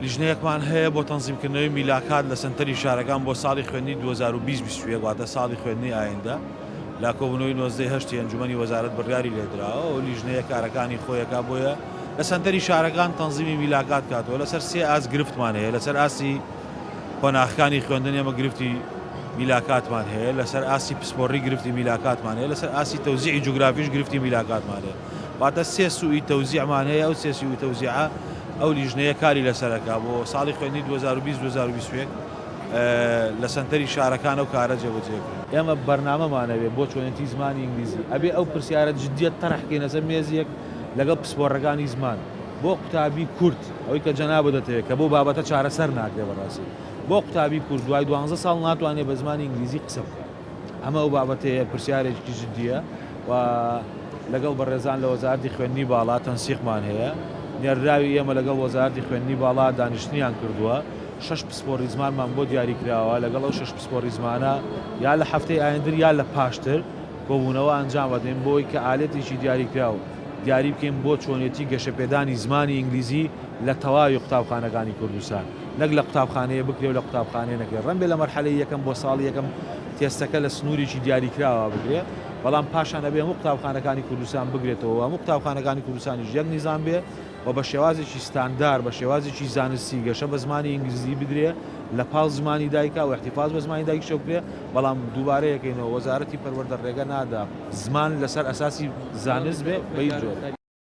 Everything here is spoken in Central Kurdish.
لیژنەیەکمان هەیە بۆ تەنزیمکردنەوەی میلاکات لە سەنتەری شارەکان بۆ ساڵی خوێندنی 2020 21 واتە ساڵی خوێندنی ئایندە. لە کۆبوونەوەی 19 هەشتی ئەنجومەنی وەزارەت بڕیاری لێدراوە و لیژنەیە کارەکانی خۆیەکا، بۆیە لە سەنتەری شارەکان تەنزیمی میلاکات کاتەوە. لەسەر سێ ئاست گرفتمان هەیە، لەسەر ئاستی قۆناغەکانی خوێندن ئێمە گرفتی میلاکاتمان هەیە، لەسەر ئاستی پسپۆڕی گرفتی میلاکاتمان هەیە، لەسەر ئاستی تەوزیعی جوگرافیش گرفتی میلاکاتمان هەیە. واتە سێ سوئی تەوزیعمان هەیە، ئەو سێ سوئی تەوزیعە ئەو لیژنەیە کاری لەسەرەکە بۆ ساڵی خوێندنی 2020 2021 لە سەنتەری شارەکان ئەو کارە جێبەجێ بکرێت. ئێمە بەرنامەمان هەبێ بۆ چۆنێتی زمانی ئینگلیزی، ئەبێ ئەو پرسیارە جدیە تەرح بکەینە سەر مێزیەک لەگەڵ پسپۆڕەکانی زمان بۆ قوتابی کورد، ئەوەی کە جەنابت دەتەوێت کە بۆ بابەتە چارەسەر ناکرێ بەڕاستی بۆ قوتابی کورد دوای 12 ساڵ ناتوانێت بە زمانی ئینگلیزی قسە بکات. ئەمە ئەو بابەتەیە پرسیارێکی جدیە و لەگەڵ بەڕێزان لە وەزارەتی خوێندنی باڵا تەنسیقمان هەیە. نێردراوی ئێمە لەگەڵ وەزارەتی خوێندنی باڵا دانیشتنیان کردووە، شەش پسپۆڕی زمانمان بۆ دیاری کراوە، لەگەڵ ئەو شەش پسپۆڕی زمانە یا لە هەفتەی ئایندر یا لە پاشتر کۆبوونەوە ئەنجام ئەدەین بۆی کە ئالێتێکی دیاریکراو دیاری بکەین بۆ چۆنێتی گەشەپێدانی زمانی ئینگلیزی لە تەواوی قوتابخانەکانی کوردستان، نەک لە قوتابخانەیە بکرێ و لە قوتابخانەیە نەکرێ. ڕەنگبێ لە مەرحەلەی یەکەم بۆ ساڵی یەکەم تێستەکە لە سنوورێکی دیاریکراوە بکرێ، بەڵام پاشان ئەبێ هەموو قوتابخانەکانی کوردستان بگرێتەوە و هەموو قوتابخانەکانی کوردستانیش یەک نیزام بێ و بە شێوازێکی ستاندار، بە شێوازێکی زانستی گەشە بە زمانی ئینگلیزی بدرێ لە پاڵ زمانی دایکا و احتفاظ بە زمانی دایکیشەوە بکرێ. بەڵام دووبارە یەکەینەوە وەزارەتی پەروەردە ڕێگە نادا زمان لەسەر ئەساسی زانست بێ بە هیچ جۆرێک.